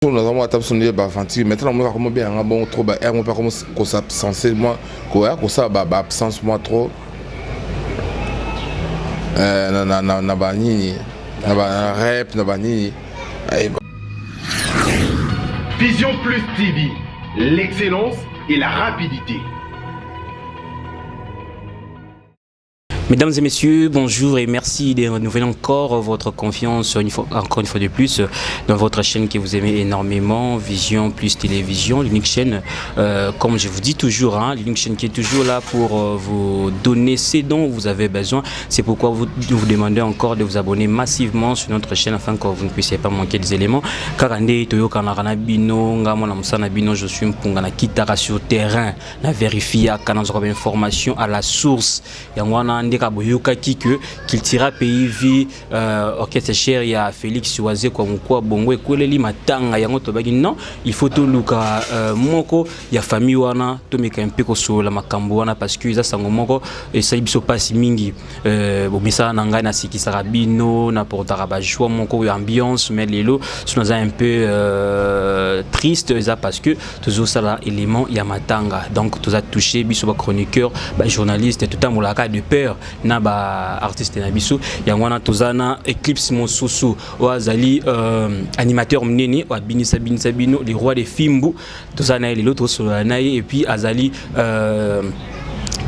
Naza mwa ata biso nde baaventure. Maintenant namonaka komo benganga bongo trop, ba aire mo mpe akomo kosabsense mwa, koya kosala baabsence mwa trop na banini, na barep, na banini. Vision Plus TV, l'excellence et la rapidité. Mesdames et messieurs, bonjour et merci de renouveler encore votre confiance, une fois, encore une fois de plus, dans votre chaîne que vous aimez énormément, Vision Plus Télévision, l'unique chaîne, comme je vous dis toujours, hein, l'unique chaîne qui est toujours là pour vous donner ce dont vous avez besoin. C'est pourquoi nous vous demandons encore de vous abonner massivement sur notre chaîne afin que vous ne puissiez pas manquer des éléments. Karande, Toyo Kanarana Bino, Ngamona Moussana Bino, je suis Mpunga na Kitara sur terrain, na vérifier, kanazwa information à la source. Yango wana nde kaka boyokaki que Cultura Pays Vie, orchestre cher ya Félix Wazekwa Mokwa Bongo ekweleli matanga. Yango tobaki non, il faut toluka moko ya famille wana, tomeka mpe kosolola makambo wana parce que eza sango moko esali biso mpasi mingi. Bomesala na ngai, nasikisaka bino, naportaka bajoie moko ya ambiance, mais lelo so naza un peu triste, eza parce que tozosala élément ya matanga. Donc toza touché, biso bachroniqueur, bajournaliste, totambolaka de peur na baartiste na biso. Yango wana toza na Eclipse mosusu oyo azali animateur monene oyo abinisa binisa bino, le roi de fimbu. Toza na ye lelo, tosolola na ye. Et puis azali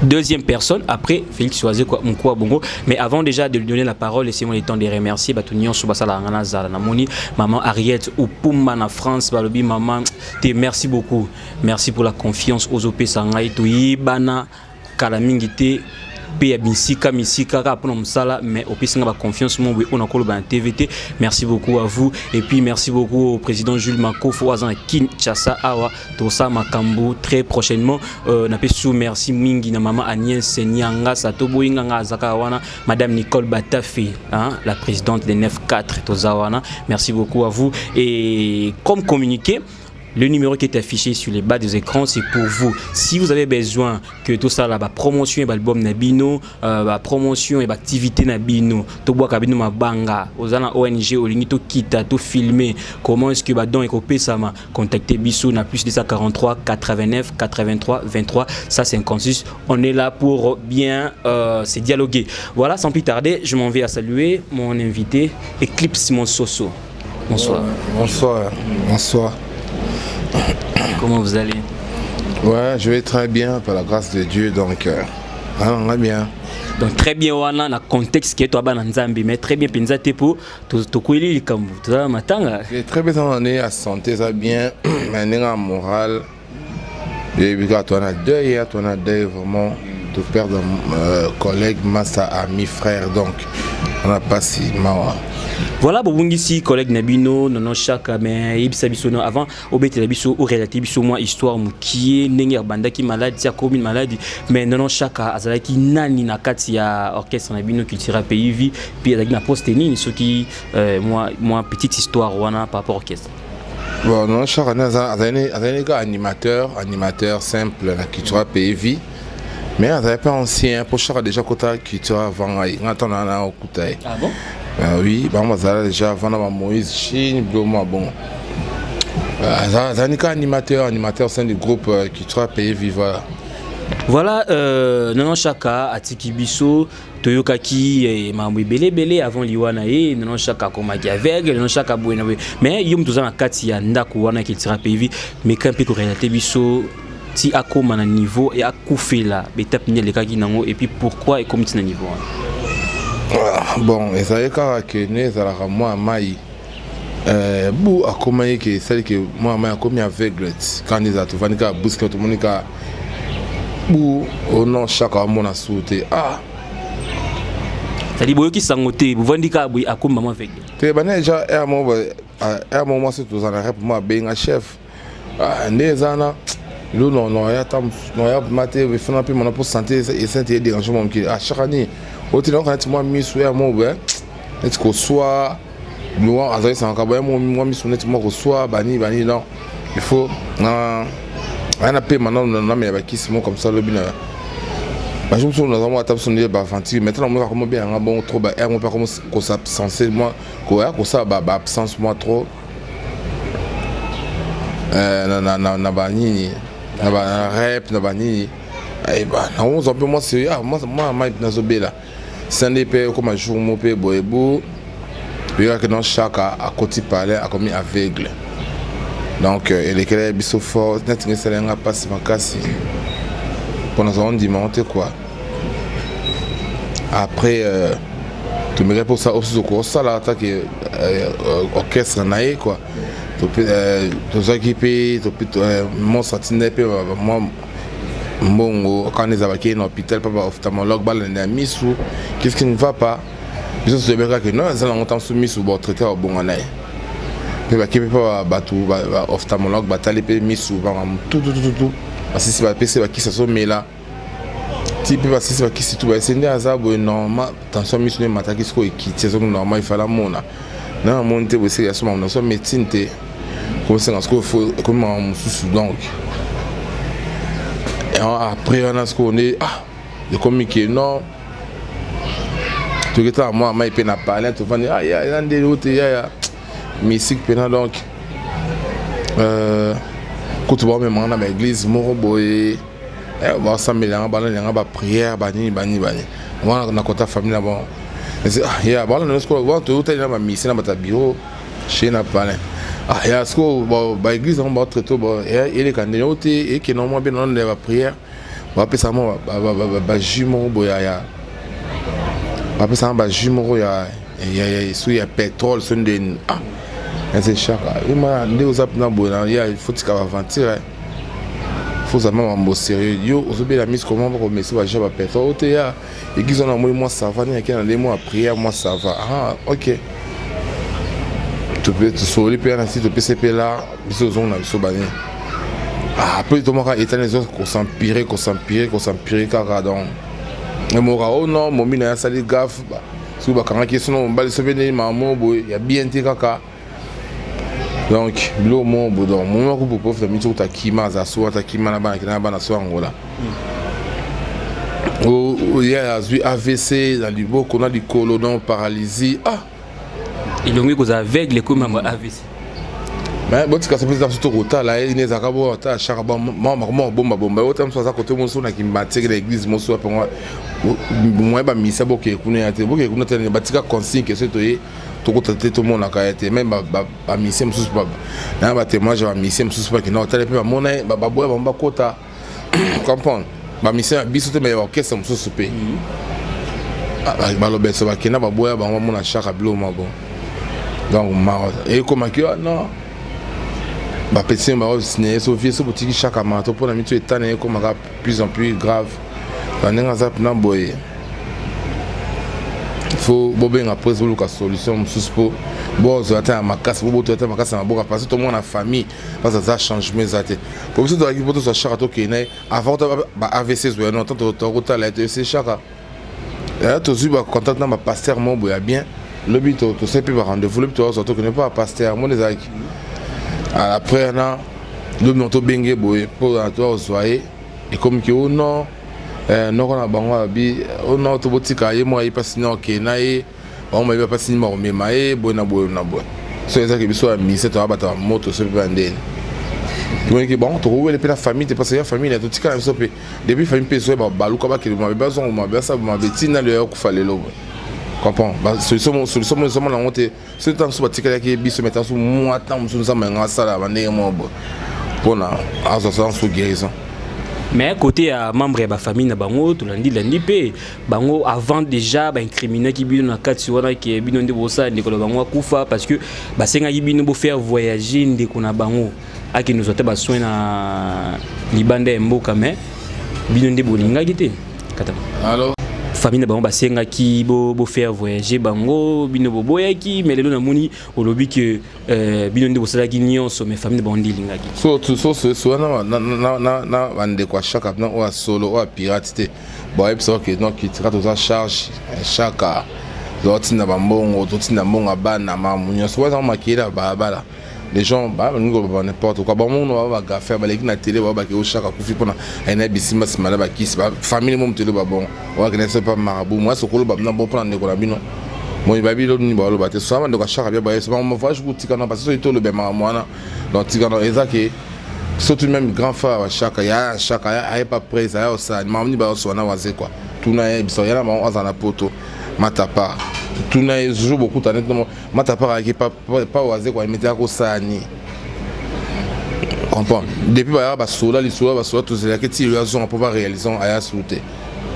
deuxième personne après Félix Wazekwa Mukwa Bongo. Mais avant déjà de lui donner la parole, laissez-moi le temps de remercier bato nyonso basala ngana zala na moni maman Ariette Upumba na France, balobi maman te, merci beaucoup. Merci pour la confiance ozopesa ngai. Toyebana kala mingi te mpe ya misika misika kaka mpona mosala, mais opesi nga baconfiance mo boye oyo nakoloba na TV te. Merci beaucoup à vous et puis merci beaucoup au président Jules Makofo oyo aza na Kinshasa awa, tosala makambo très prochainement. Napesi yo merci mingi na mama Agnès Niangasa, toboyinga nga aza kaka wana, madame Nicole Batafe, hein, la présidente de 94, toza wana. Merci beaucoup à vous et comme communiqué, le numéro qui est affiché sur les bas des écrans, c'est pour vous. Si vous avez besoin que tout ça, la promotion et l'album na bino, la promotion et l'activité na bino, to boka bino mabanga, ozana ONG olingi to kita, to filmer, comment est-ce que ba don ekopesama, contactez biso na plus 243 89 83 23 156. On est là pour bien se dialoguer. Voilà, sans plus tarder, je m'en vais à saluer mon invité, Eclipse Monsoso. Bonsoir. Bonsoir. Bonsoir. Comment vous allez? Ouais, je vais très bien par la grâce de Dieu, donc vraiment bien. Donc très bien wana na contexte qui est toi bana Nzambe, mais très bien penza te po tokweli likambo toza matanga. C'est très bien, on est à santé, ça bien, mais on est moral. Et puis quand on a deuil, on a deuil vraiment de perdre collègue, masta, ami, frère, donc on a pas si mawa. Voilà, bobungisi collègue na bino Nono Chaka, mais yebisa biso no avant obetela biso, orelate biso mwa histoire mokie ndenge abandaki maladi ti akomi maladi. Mais Nono Chaka azalaki nani na kati ya orchestre na bino Cultura Pays Vie, puis azalaki na poste nini? Soki mwa petite histoire wana par rapport orchestre. Bon, Nono Chaka azali kaka animateur, animateur simple na Cultura Pays Vie, mais azali mpe ancien po Chaka déjà kota Cultura avant ngai, ngai ntango na okuta ye. Ah bon? Oui, bango bazala déjà avant na ba Moïse Chine, bilo mwa bon. Azali kaka animateur, animateur au sein du groupe Cultura Pays Vie, voilà. Voilà, Nono Chaka atiki biso, toyokaki makambo ebele ebele avant liwa na ye. Nono Chaka akomaki aveugle, Nono Chaka boye na boye, mais yo moto oza na kati ya ndako wana Cultura Pays Vie, meka mpe korelate biso ti akóma na niveau ya akufela, baétape nini alekaki nango et puis pourquoi ekomi ti na niveau wana? Ah, bon, ezali kaka ke ne ezalaka mwa mai bu akomaki ke esali ke mwa mai akomi aveugle ti kandi ezala tovandi kaka brusque, tomoni kaka bu ono Chaka amona su te, ah. C'est-à-dire boyoki sango te, bovandi kaka boye, akomi mama aveugle? Te, bana déjà aire moko mwasi tozala na rep mo abenga chef. Ah, nde eza na lo noya ta noya ma te efana mpe mona mpo santé esente edérange mwa mokili. Ah, Chaka nini otina oka neti mwa misu ya mo boye neti koswa loin, azali sangaka boye mwa misu neti mwa koswa bani bani. Non, il faut na aya na pema nano, namela bakisi moko comme ça. Lobi na bajour mosusu naza mwa ata biso nde baaventure. Maintenant namonaka komo benganga bongo trop, ba aire mo mpe akomo kosabsense mwa, koya kosala baabsence mwa trop. Na banini, na barep, na banini, nakozwa mpe mwasi mwana mai nazobela sande mpe okoma jour mo mpe boye bo oyokaki non, Chaka akoti palais, akomi aveugle. Donc elekela biso fort, neti nga esala yanga mpasi makasi mpo nazala ndima te quoi. Après tomekaki mposa osusu kosala atake orchestre na ye quoi. Tozwaki mpe monstre, atinda mpe mwa mbongo kana eza bakei na hôpital mpe baophtalmologue balanda ya misu, qu'est-ce qui ne va pas. Biso toyebekaki non, eza nango ntanso misu baotraite, babonga na ye mpe bakei mpe bato baophtalmologue batali mpe misu banga tutututu, basisi bapesi bakisi, azomela ti mpe basisi bakisi tu, baese nde aza boye normal. Tension misu nde emataki, sikoyo ekiti, ezongi normal. Ifala mona na namoni te boye ya so makambo na so médecine te, kosenga sikoyo fo ekomi makambo mosusu. Donc après wana sikoyo nde ah ekomi ke non, toketala mwa mai mpe na palin, tovandi eza nde o te yaya mystique mpena. Donc kutu baomemanga na baéglise moko boye, basambela yanga, balanda yanga baprière, banini banini banini wana na kota famille na bon ya balanda sikoyo wana toyotali na bamisi na bato ya bureau chez na palin. Ah ya sikoyo baéglise yango baotraite eleka ndenge o te, ekende mwa mpe nalanda ya baprière, bapesa mwa bajus moko boye ya bapesanga bajus moko ya soki ya pétrole so ndeni. Ah, ese Chaka ema nde oza mpena boye na ya faut tika baaventure, faut ozala mambo sérieux. Yo ozobela miso, comment bakomesa bajus ya bapétrole o te? Ya église wana moi mwa ça va, nini ake na nde mwa prière mwa ça va. Ah ok, tosoli mpe na si topesa mpe la biso ozongo na biso bani. Après tomaka etani ezo kos'empirer, kos'empirer, kos'empirer kaka. Donc emoka o non, momi na ye asali gaffe, soki bakangaki ye sono mobali so mpe ndeni mama boye ya bien te kaka. Donc biloko moko boye. Donc momi moko popof na miti kuta kima aza so ata kima na bana kenda na bana so Angola, ye azwi AVC na liboko na likolo, donc paralysie. Ah, elongi kozala aveugle, ekomi mambo AVC. Mais botika so mpenza biso tokotala ye nde ezalaka bo ata Chaka moko bombabomba ota mosu aza kote mosu na Kimbanseke na église mosu apengo moye bamisa bokee kuna ya te, bokee kuna te, batika consigne ke soki toye tokota te, tomonaka ye te. Même bamisie mosusu na batémoignage ya bamisie mosusu bakenda kotala mpe bamona ye, baboya bango bakota, comprendre bamisie ya biso te, mais baorchestre mosusu mpe balobeso bakenda, baboya bango bamona Chaka biloko ma bon. Donc ekomaki non, bapesi baosine so vie so botiki Chaka mato mpona mito etana ekomaka plus en plus grave bandenge aza mpena boye, faut bobenga presse, boluka solution mosusu mpo bozwa ata ya makasi, bobotola ata makasi na maboka, parce tomona famille parce aza changement eza te. Po biso tozalaki mpo tozwa Chaka, tokende na ye avant ba AVC ezwa no tant tokotala ye toyese Chaka, tozwi bacontact na bapasteur moko boye ya bien. Lobi tosali mpe barendez-vous, lobi tozwa tokende mpo bapasteur moni ezalaki. Après wana lobi no tobenge boye mpo tozwa ye, ekomiki o non, noko na bango abi o non, tobotika ye moko aye mpasi na okende na ye, bango bayebi mpasi nini bakomema ye boye na boye na boye. So ezalaki biso ya mise toya bato ya moto so mpe bandeni tomoniki bango tokowele mpe na famille te, parce que ya famille na totika na biso mpe depuis famille mpe ezoyeba baluka bakende mabe, bazongo mabe, basala mabe ntina lelo ya kufa lelo boye, comprend solution mo ezomona yango te. Soki ntango mosusu batikalaki biso, mais ntango mosusu mwa ntango mosusu Nzambe yanga asala bandenge moko boye mpona azwa sa mosusu guérison. Mais côté ya membre ya bafamille na bango, tolandi-landi mpe bango avant déjà baincriminaki bino na kati wana ke bino nde bosala ndeko na bango akufa, parce que basengaki bino bofaire voyager ndeko na bango akende ozwa te basoin na libanda ya mboka, mais bino nde bolingaki te kata. Alors famille na bango basengaki bofaire voyager bango, bino boboyaki. Mais lelo namoni olobi ke bino nde bosalaki nyonso, mais famille na bango nde elingaki. So wana na bandeko ya Chaka na oyo ya solo, oyo ya pirate te, bayebisaka ke non, kitika toza charge Chaka, tozotinda bambongo, totinda mbongo ya bana mamu nyonso wana makeyela balabala. Les gens balingi koloba n'importe quoi, bamono baba bagafe baleki na télé, baba bake oshaka kufi mpona ayina bisimba nsima na bakisi bafamille mo moto eloba bon oyakende so pa marabu mwa sokoloba na bon mpona ndeko na bino moi babi lo nini baloba te. So bandeko ya Chaka bia bayesa bango voyage kutika na parce soki toloba makambo wana, donc tika na eza ke Surtout même grand frère wa Shaka, ya Shaka aye pas presse, aya osala makambo nini bayosola na Wazekwa. Tuna ye biso ya na bango aza na poto matapart. Tuna ye jour bokutana neti matapart ayaki pa pa Wazekwa emeti akosala nini. Comprendre? Depuis baya basola lisolo basola tozelaki ti lelo azonga mpo baréalise aya su te.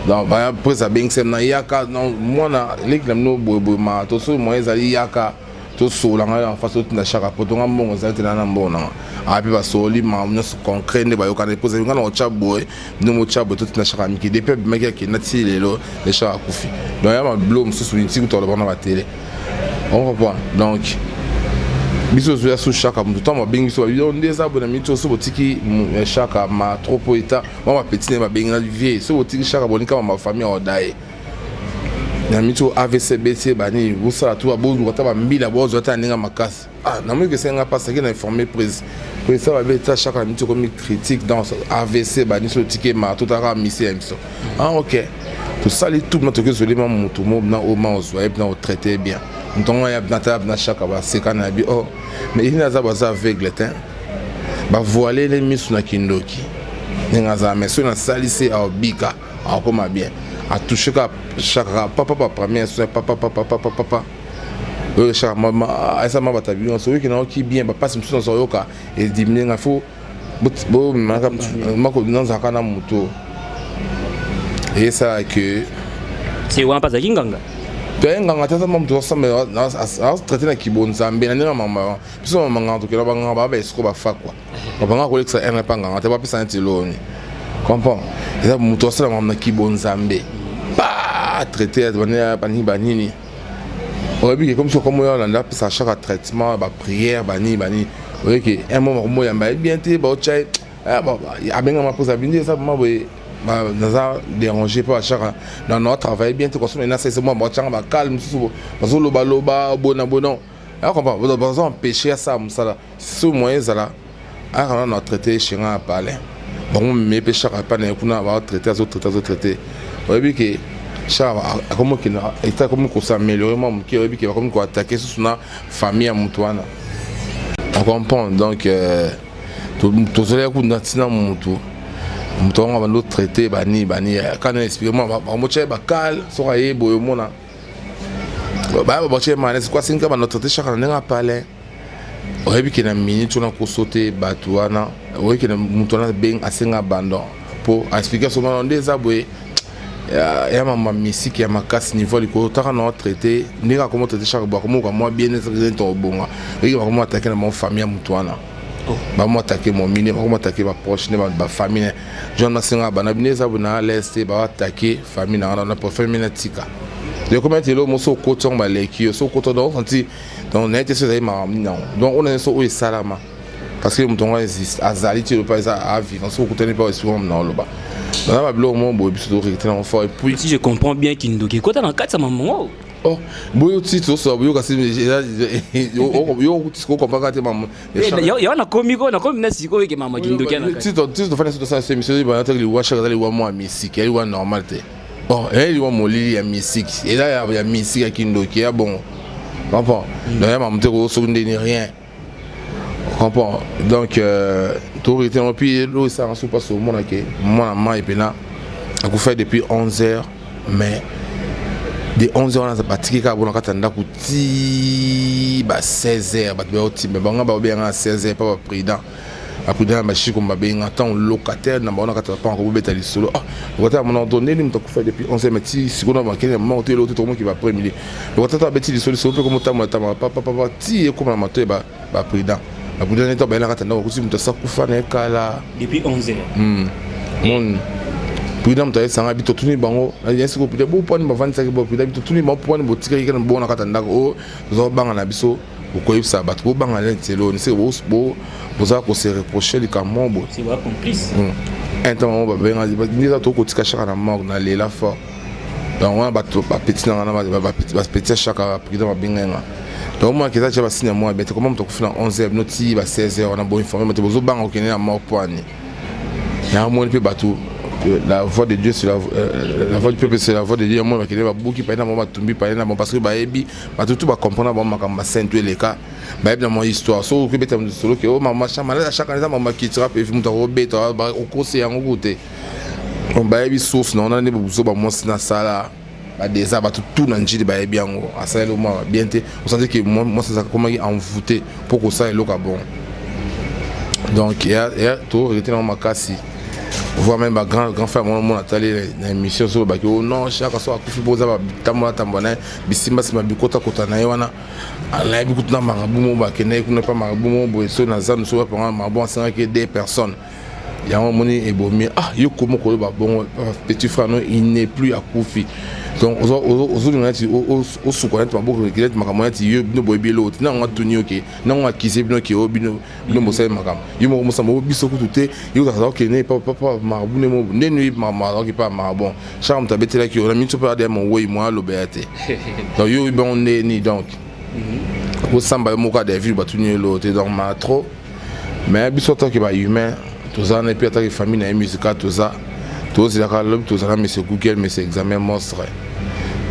Donc baya presse abengisa na yaka non mwana leki na bino boye boye ma to soki moyen ezali yaka tosola ngai en face otinda Shaka poto nga mbongo ezali te na na mbongo nanga api basoli makambo nyonso concret nde bayokana epo ezali nga na otya boye nde motya boye totinda Shaka miki depuis abimaki akenda ti lelo le Shaka akufi. Donc ya mabilo mosusu nti kutu aloba na batele on comprend. Donc biso ozoya so Shaka moto ntango babengi biso babi nde eza boye na miniti oyo so botiki Shaka ma trop po eta mwa bapeti ne babengi na vie so botiki Shaka bonika ma famille aoda ye na miniti oyo AVC beti bani bosala tu boluka ata bambila bozwa ata ndenge makasi. Ah, namoni ke esenga mpasi ake na informe prise prise babe eta Shaka na miniti okomi critique dans AVC bani so otiki ma totaka misi ya biso. Ah ok, tosali tout na toki ozolema motu mo na oyo ma ozwa ye na otraite bien moto yango ya na tala na Shaka baseka na bi oh mais ini aza baza aveugle te bavoile misu na kindoki ndenge azala mais soki nasalisi aobika akoma bien atouche ka Shaka papa pa première soin papa papa papa papa oyo Shaka esa ma bato bino nyonso oyoki nayoki bien bapasi mosusu nyonso oyoka ediminuer nga fo nazalaka na moto eyesala ke se wana mpe azalaki nganga. Toye nganga te, aza ma moto atraite na kibo nzambe na ndenge mama biso bamanganga tokela banganga baa baesiko bafakwa babanga kolekisa ene mpa nganga te bapesa neti loni comprend eza moto asala makambo na kibo nzambe pa traité banini banini oyebi ke comme soki oyo alanda apesa chaque traitement baprière banini banini oyebi ke un moment makomoyamba ye bien te baotya ye abengama mposa bindi eza vraiment boye naza dérangé mpo achaka na na travaille bien te kosoma ena sese mwa batyanga bakale mosusu bazolobaloba boye na boye non comprend baza empêché asala mosala so moyen ezala ayaka na traité chenga ya palais bango meme mpe Shaka epai na ye kuna batraité azotraité azotraité oyebi ke Shaka akomi okende eta akomi kos'améliorer mwa moke oyebi ke bakomi koattaquer susu na famille ya motu wana on comprend. Donc tozolaki kuna ntina motu moto wango abandi otraité bani bani kana explique mwa bamotya ye bakale soki aye boye omona baya babatya ye manesi kwa singa bando traité Shaka na ndenge apalais oyebi ke na minute wana koso te bato wana oyebi ke na moto wana beng asenga abandon mpo aexpliquer so wana nde eza boye ya mama misiki ya makasi niveau likolo taka na traité ndenge akoma traité chaque boye akomoka mwa bien neti obonga oyebi bakoma attaquer na bango famille ya moto wana bakoma attaquer momine bakoma attaquer baproche ne bafamille john nasenga bana bino eza boye na à l'aise te baattaquer famille na nga na préfère mine tika donc ekoma ete eloko moso okoti yango baleki yo so okota donc santi donc naye te so ezali makambo nini yango donc oyo na nyonso oyo esalama parce que moto yango azali ti elopa eza avivre soki okutani mpe esika na oloba naza babiloko moko boye biso toregretter nango fort et puis si je comprends bien kindoki ekota na kati ya mamongo. Oh boyo ti tosola boyoka si yo okomprendre te mama. Yo nakomi ko nakomi na sikoyo ke mama kindoki na ti tofanda so tosala so émission bana te liwa Shaka eza liwa mwa misiki ya liwa normal te bon eya liwa molili ya misiki eza ya misiki ya kindoki ya bongo comprend donc ya mamu te kosoki ndeni rien comprend. Donc toregretter yango puis elo esalaka so mpasi omona ke mwana mai mpena akufa depuis 11 heures mais de 11 heures wana batiki kaka bona kati ya ndako ti ba 16 heures bato bayotimba bango babengaka na 16 heures mpa baprésident baprésident ya bashiko babenga ntango locataire na bango na kati ya bapango kobeta lisolo. Ah, locataire amona to ndeni moto akufa depuis 11 heures mais ti sikoyo na bakende na moko te eloko te tokomoki ba après midi locataire to abeti lisolo lisolo mpe komotambola tambola papapapa ti ekóma na matoi baprésident baprésident neti baye na kati ya ndako akuti moto asa kufa na ekala. Depuis 11 heures. Mon président moto ayesanga bi totuni bango siko président bo pwani bavandisaki bo président bi totuni bango pwani botikaki kaka bongo na kati ya ndako oyo tozobanga na biso bokoyebisa bato bobanga neti eloni seke boza kose reproche likambo boye un temps bango babenga nde eza tokotika Shaka na morgue na lela fort. Donc wana bato bapeti na nga bapeti ya Shaka baprésident babengai nga donc omonaka eza tia basigne ya mwa bien te koma moto akufi na 11 heures bino ti ba 16 heures wana boinforme moto bozobanga kokende na morgue po ani namoni mpe bato. La voix de Dieu, c'est la voix du peuple, c'est la voix de Dieu. Moi, bakende babuki paye na bango, batumbi paye na bango, parce que bayebi bato tu bacomprendre bango makambo basainte eleka. Bayebi na mwa histoire. So okobeta solo ke o mama malade, chaque année eza mama kitira pe moto akobeta, okosi yango ku te. Bayebi source na wana nde bozo bamwasi na sala badeza bato tu na Njili bayebi yango. Asaleli mwa bien te, osanti ke mwasi azalaka komaki envoûté mpo kosala eloko ya bon. Donc toregretter nango makasi, voire même bagrand grand frère mona mona atali na émission so baki: "Oh non, Chaka so akufi mpo oza batambola tambola na ye, bisimbasimba, bikotakota na ye wana." Nayebi kutu na marabout mo bakende kuna pa marabout mo boye so na zandu so bapanga marabout, asengaki deux personnes. Yango omoni ebomi. Ah, yo komo koyeba bongo petit frère, no, il n'est plus, akufi. Donc ozolinga neti osuka neti maboko neti makambo neti yo bino boyebi eloko te. Nango atuni yo ke nango akize bino ke o bino bino bosali makambo yo moko mosamba o biso kutu te. Yo kozala okende papa marabout nde mo ndeni oyebi makambo pa marabout. Chaque moto abetelaki yo na minso mpe adaya mowei mo aloba ya te. Donc yo oyebi bango ndeni. Donc osamba yo moko David, batuni yo eloko te. Donc ma trop, mais biso atake bahumain toza na, et puis atake famille na ye musical, toza tozelaka lobi. Tozala monsieur Google, monsieur examen monstre,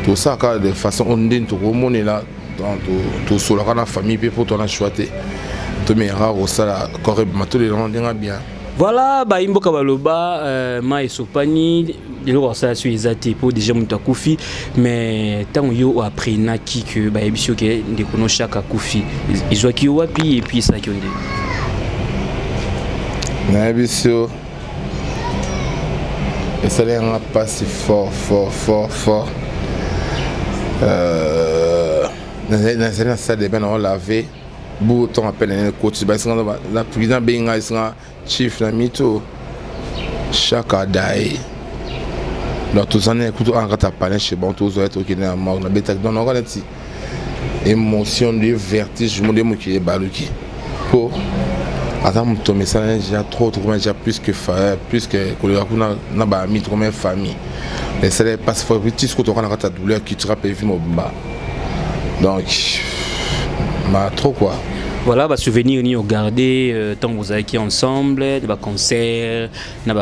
tosalaka de façon oyo ndeni tokomonela. Tosolaka na famille mpe mpo tona choix te, tomeyaka kosala corps ebima, tolela ndenge bien. Voilà, bayimboka baloba ma esopani, eloko asala so eza te mpo déjà moto akufi. Mais ntango yo oapprenaki ke bayebisi yo ke ndeko no Chaka akufi, ezwaki yo wapi et puis esalaki yo nde? Nayebisi yo, esali yanga mpasi fort, fort, fort, fort. Nazali na salle de bain, na olave bu ntongo apele nene koti baesinga na président abengi ngai, esinga chief na mito Chaka daye. Donc tozali kutu ana kati ya palin chez bango, tozwa ye, tokende na morgue. Nabetaki, donc naoka neti émotion de vertige mo nde mokili ebaluki, mpo aza moto mesala déjà trop, tokoma déjà plus que plus que koleka kuna na baami, tokoma famille. Esala passe fort ti sikoyo toka na kati ya douleur cultura mpe vi mobimba. Donc ma trop quoi. Voilà, basouvenir nini ogarde ntango bozalaki ensemble na baconcert, na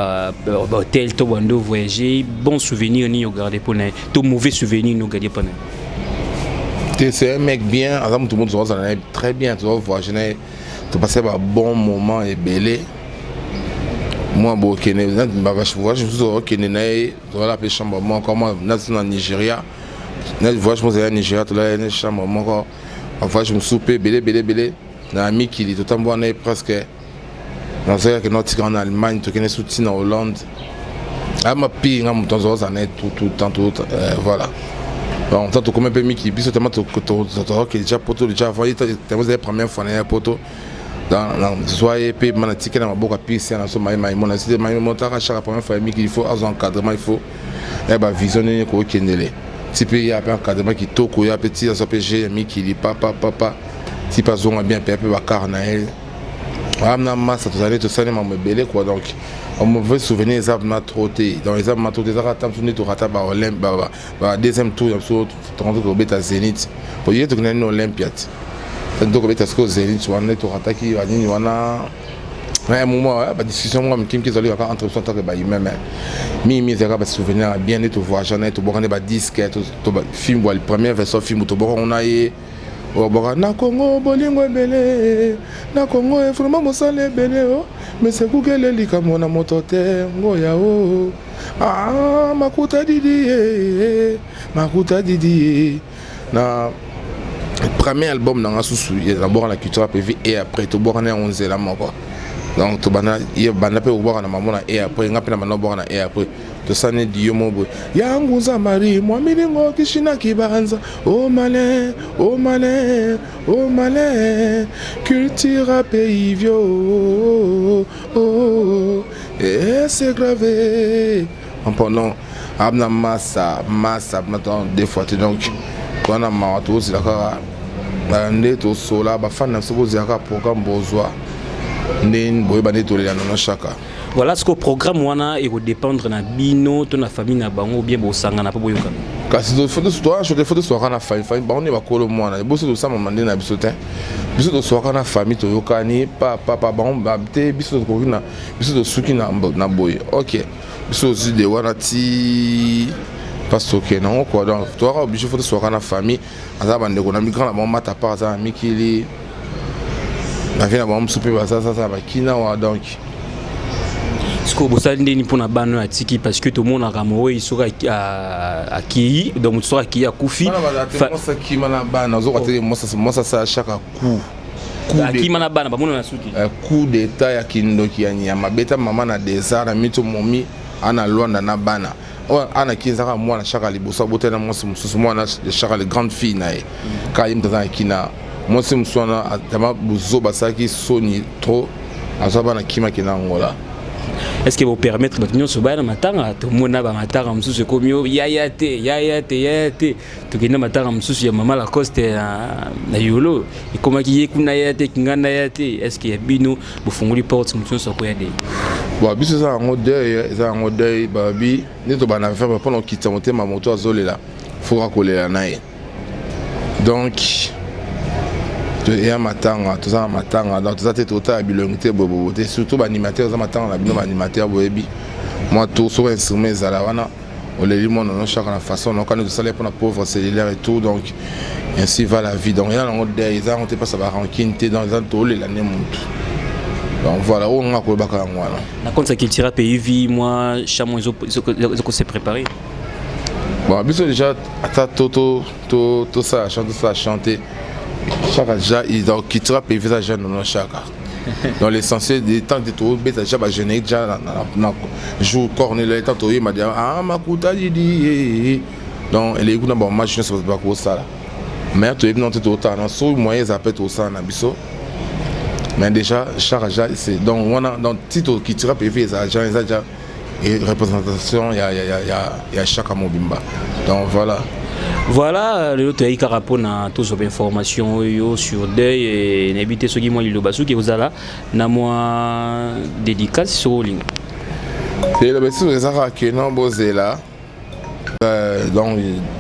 bahôtel to bando voyager? Bon souvenir nini ogarde mpona to mauvais souvenir nini ogarde mpona? Te, c'est un mec bien, aza moto moto tozala na ye très bien, toza voyage na ye, topase babon moment ebele. Mwa bokende voyage mosusu, okende na ye, tozala mpe chambre moko. Mwa nati na Nigeria, na voyage mosusu ya Nigeria, tolala na chambre moko. Voyage mosusu mpe ebele ebele ebele na mikili totambola na ye presque. Nazalaki naotika na Allemagne, tokende su ntina Hollande. Ama pire nga moto azozala na ye tout tout temps tout. Voilà, donc tant tokómi mpe mikili, biso tellement tozalaki déjà poto déjà avant ye, tellement ezali première fois na ye poto, zwa ye mpe ma natika na maboko apisi na so maye maimona site maimona taka. Chaque première fois ya mikili, il faut azwa encadrement, il faut ya bavision ndenge kokendele ti mpe ya mpe encadrement kitoko ya mpe ti azwa mpe g ya mikili papa papa ti mpe azonga bien mpe ya mpe bakare na ye na masa. Tozali tosali mambo ebele quoi. Donc mauvais souvenir eza vraiment trop te. Donc eza vraiment trop te, ezaka ta mosu nde tokata baolympe ba deuxième tour ya biso, tokanti kobeta Zénith po ye tokendani na Olympia te, tokobeta sikoyo Zénith wana nde tokataki banini wana. Na un moment badiscussion moko mike mike ezali kaka entre biso en tant que bahumain, mais mingi ezalaka basouvenir ya bien nde tovoyage na ye, tobwaka nde badisque film, première version film tobwaka na ye, obwaka na Kongo bolingo ebele, na Kongo vraiment mosala ebele o mesekukele likambo na moto te ngoya o. Ah, makuta didi ye, makuta didi ye na premier album na nga susu nabwaka na Culture PV. Et après tobwaka na yango nzela moko. Donc tobanda, ye banda mpe kobwaka na mamo na e, après nga mpe na banda kobwaka na e, après tosani dio mo boye yanguza mari mwa milingo kishina kibanza o malin o malin o malin culture pays vio oh, oh, et c'est gravé pendant abna masa masa maintenant deux fois te. Donc wana mawa, tozela kaka nde tosola bafani na biso, bozela kaka programme bozwa nde boyeba nde tolela nono Chaka. Voilà, ce que programme wana ekodépendre na bino to na famille na bango, bien bosangana mpo boyokana? Kasi fo toswaka na famille. Famille bango nde bakolo mwana, biso tosamama nde na biso te. Biso toswaka na famille, toyokani papapa bango te. Biso tokoki na biso, tosuki na boye. Ok, Biso ozwi de wana ti mpasi tokende yango quoi. Donc toyaka obligé, faut toswaka na famille. Aza bandeko na migrant na bango, mata part aza na mikili na vie na bango, mosusu mpe bazazaza bakina wa. Donc Sikoyo bosali ndeni mpona bana oyo atiki? Parce que tomonaka mowei soki akei, donc moto soki akei, akufi. Mwasi akima na bana, ozoka te. Mwasi asala chaque coup. Akima na bana, bamona na suki. Coup d'état ya kindoki ya nyama, beta mama na désert na mito momi ana Lwanda na bana oyo anaki. Ezaka mwana Chaka liboso abotali na mwasi mosusu, mwana Chaka, le grande fille na ye. Kaka ye moto aza na kina mwasi mosusu wana atama bozoba, asalaki soni trop, azwa bana, kimaki na Angola. Est ce que bopermettre bato nyonso baya na matanga? Tomona bamatanga mosusu ekomi o yaya te, yaya te, yaya te. Tokende matanga mosusu ya mama Lacoste na Yolo, ekomaki ye kuna yaya te, kinganda yaya te. Est ce que ya bino bofungoli porte, moto nyonso akoya de? Bon, biso eza yango deuil, eza yango deuil. Babi nde tobanda verbe mpona kokitisa motema. Moto azolela, foka kolela na ye. Donc eya matanga, toza na matanga, donc toza te totala bilongi te, boyebobo te. Surtout baanimateur, eza matanga na bino baanimateur, boyebi mwa tour. Soki instrument ezala wana, oleli mwana no chaka na façon nokani tosala mpona pauvre cellulaire et tout. Donc ainsi va la vie. Donc eza nango deuil, eza yango te mpasa barancune te. Donc eza tolela nde motu. Donc voilà oyo nga koyebaka yango wana. Na compte ya Cultura Pays Vie, mwa chamo ezoko se préparer. Bon, biso déjà ata tosala chant, tosala chante Chaka déjà. Donc Cultura Pays Vie eza déjà nono Chaka. Donc l'essentiel des temps de tobeta déjà bagénérique déjà na jour cornel temps toyeba déjà ah makuta didi. Donc eleki kuna, bamatch nyonso bato bakosala, mais toyebi nano te. Totala na soki moyen eza mpe tosala na biso. Mais déjà Chaka déjà c'est donc wana. Donc ti Cultura Pays Vie eza déjà, eza déjà représentation ya Chaka mobimba. Donc voilà. Voilà, lelo toyaki kaka mpona tozwa bainformation oyo sur deuil. Nayebi te soki mwa liloba soki ozala na mwa dédicace, soki olinga. Liloba esusu eza kaka keno bozela. Donc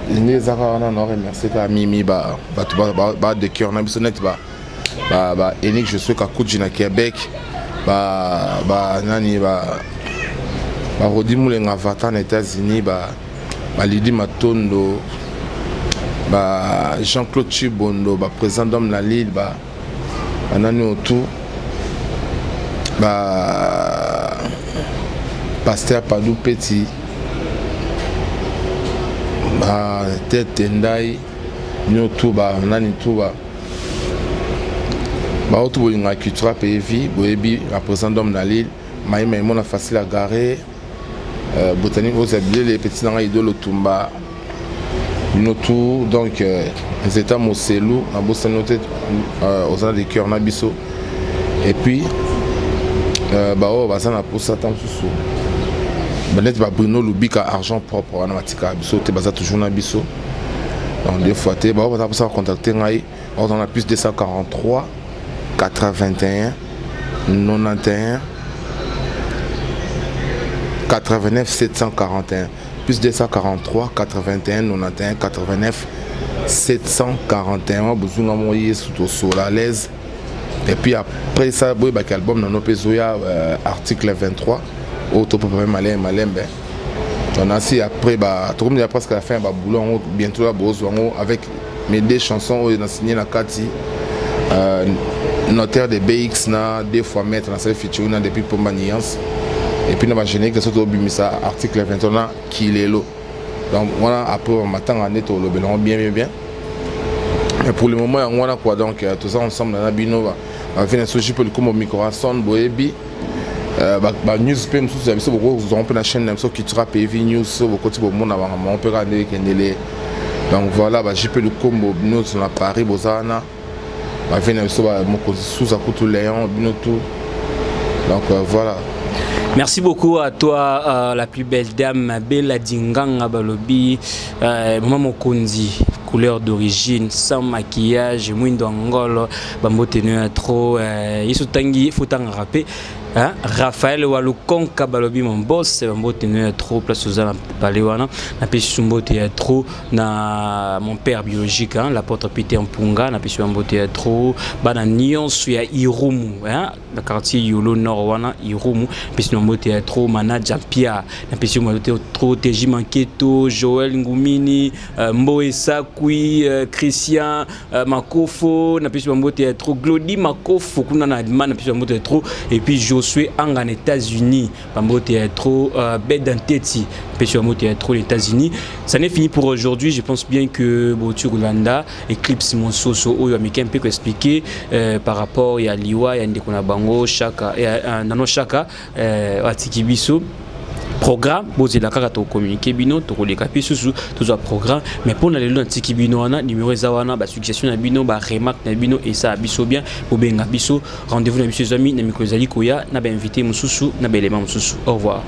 nde eza kaka wana. Na remercie kaka mimi bato ba de cœur na biso, neti ba Enik je suis Kakuji na Québec, ba nani, ba Rodi Mulenga Vata na États-Unis, ba Balidi Matondo, ba Jean-Claude Chibondo, baprésident d'homme na Lille, banani otu, ba pasteur Padou Peti, ba Tete Ndai, bino tu, banani tu, baoyo tu bolingaka Cultura Pays Vie, boyebi baprésident d'homme na Lille, mayima emona facile à garer, botanique oyo bilele petit nanga idolo tumba, bino tout. Donc Nzeta Moselu, nabosani te, oza na de cœur na biso. Et puis baoyo baza na posa ta mosusu, baneti ba Bruno Lubika, argent propre wana, batikaka biso te, baza toujours na biso. Donc deux fois te, baoyo baza mposa contacter ngai, baoza na plus 243 81 91 89 741, plus 243 81 91 89 741. Bozunga moko yesu, tosola à l'aise. Et puis après ça, boyebaki album nano mpe ezoya, article 23 oyo topapa malembe malembe. On a si après tokomi ya presque à la fin ya baboulot yango. Bientôt ya bozwa yango avec mes deux chansons oyo na signé na kati, notaire de BX na deux fois maître na sali featuring na depuis Pomba Nuance, et puis na bagénérique so tobimisa article 23 na Kilelo. Donc wana après matanga nde tolobela yango bien bien bien. Mais pour le moment yango wana quoi. Donc toza ensemble na bino, bavie na soki mpe likombo microson, boyebi banews mpe mosusu ya biso, bokozwa mpe na chaîne na biso Cultura PV News. So bokoti, bomona bango mpe kaka ndenge ekendele. Donc voilà, baJP Lukombo, bino na Paris, boza wana, bavie na biso, mokonzi Suza kutu Léon, bino tout. Donc voilà. Merci beaucoup à toi, la plus belle dame, Bella Dinganga Balobi, Maman Mokonzi, couleur d'origine, sans maquillage, mwindo angolo, bambote trop, yeso tangi, faut tanga rapé. Hein? Raphaël Walukonka balobi, mon boss, mbote no ya trop, place oza na pale wana. Napesi su mbote ya trop na mon père biologique, hein, l'apôtre Peter Mpunga. Napesi yo mbote ya trop, bana nyonso ya Irumu, hein, na quartier Yolo Nord wana Irumu. Napesi yo mbote ya trop, manager Pia. Napesi yo mbote ya trop, Teji Manketo, Joël Ngumini, Mboe Sakui, Christian Makofo. Napesi yo mbote ya trop, Glody Makofo kuna na Allemagne. Napesi yo mbote ya trop, et puis Josué Anga na États-Unis, bambote ya trop, Bed Anteti, napesi yo mbote ya trop, les États-Unis. Ça n'est fini pour aujourd'hui. Je pense bien que bouti kolanda Eclipse Monsoso oyo ameki mpe koexpliquer par rapport ya liwa ya ndeko na bango Shaka, ya Nano Shaka, atiki biso. Programme bozela kaka, tokocommuniquer bino, tokoleka mpe susu, tozwa programme. Mais mpo na lelo, natiki bino wana. Numéro eza wana, basuggestion na bino, baremarque na bino esala biso bien, bobenga biso. Rendez-vous na biso ezwami na mikolo ezali koya na bainvité mosusu, na baélément mosusu. Au revoir.